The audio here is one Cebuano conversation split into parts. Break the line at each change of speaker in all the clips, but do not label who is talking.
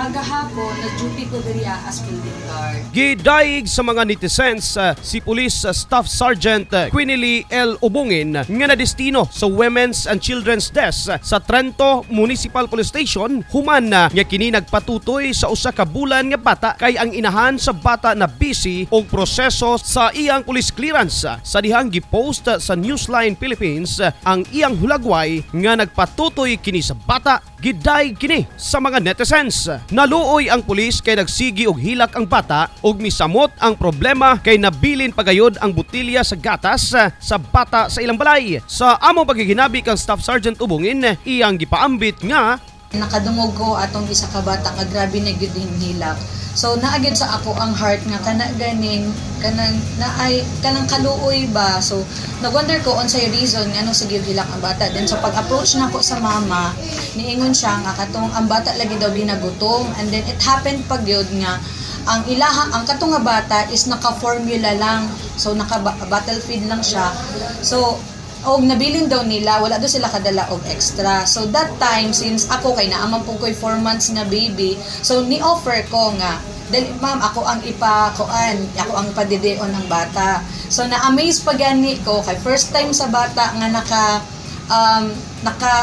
Gahapon nag-duty ko diri as building guard.
Gidayeg sa mga netizens si Police Staff Sergeant Quinely L. Ubungin nga nadestino sa Women's and Children's Desk sa Trento Municipal Police Station human nga kini nagpatutoy sa usa ka bulan nga bata kay ang inahan sa bata na busy og proseso sa iyang police clearance. Sa dihang gipost sa Newsline Philippines ang iyang hulagway nga nagpatutoy kini sa bata, gidayeg kini sa mga netizens. Naluoy ang pulis kay nagsigi og hilak ang bata ug misamot ang problema kay nabilin pagayod ang botelya sa gatas sa bata sa ilang balay. Sa among pagiginabi kang Staff Sergeant Ubungin, iyang gipaambit nga
Nakadungog ko atong isa ka bata nga grabe na gyud hilak. So naa gyud sa ako ang heart nga kana ganing kanang naay kanang kaluoy ba. So nagwonder ko unsay reason nganong sige hilak ang bata. Then so pag-approach nako sa mama, niingon siya nga katong ang bata lagi daw ginagutom, and then it happened pag gyud nga ang ilaha, ang katong nga bata is naka-formula lang. So naka bottle feed lang siya. So og nabilin daw nila, wala daw sila kadala og extra. So that time, since ako kay naa man pud ko'y 4 months nga baby, so ni-offer ko nga, "Dali ma'am, ako ang ipakuan, ako ang padideon ang bata." So na-amaze pa gani ko kay first time sa bata nga naka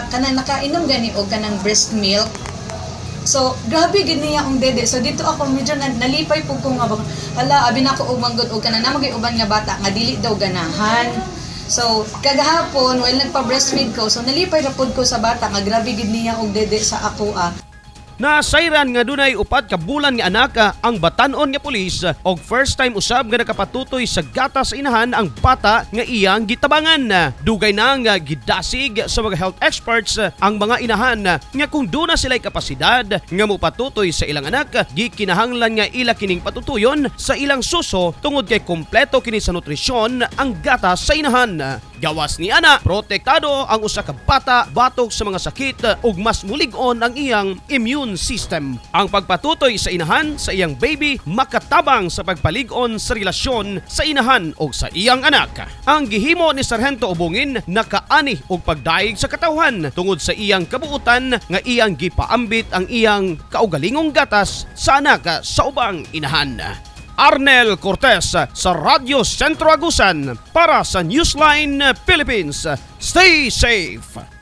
kanang nakainom gani og kanang breast milk. So, grabe gid niya ang dede. So, dito ako medyo nalipay pud ko nga, hala, abi na ako og manggod og kanang naa uban nga bata nga dili daw ganahan. So, kagahapon, while nagpa-breastfeed ko, so nalipay ra pud ko sa bata nga grabe gid niya og dede sa ako ah.
Nasayran nga dunay 4 ka bulan nga anak ang batan-on nga pulis og first time usab nga nakapatutoy sa gatas sa inahan ang bata nga iyang gitabangan. Dugay na nga gidasig sa mga health experts ang mga inahan nga kung duna sila'y kapasidad nga mopatutoy sa ilang anak, gikinahanglan nga ila kining patutuyon sa ilang suso tungod kay kompleto kini sa nutrisyon ang gatas sa inahan. Gawas ni ana, protektado ang usa ka bata batok sa mga sakit ug mas mulig-on ang iyang immune system. Ang pagpatutoy sa inahan sa iyang baby makatabang sa pagpalig-on sa relasyon sa inahan o sa iyang anak. Ang gihimo ni Sargento Ubungin nakaani og pagdaig sa katawhan tungod sa iyang kabuutan nga iyang gipaambit ang iyang kaugalingong gatas sa anak sa ubang inahan. Arnel Cortez sa Radyo Sentro Agusan para sa Newsline Philippines. Stay safe!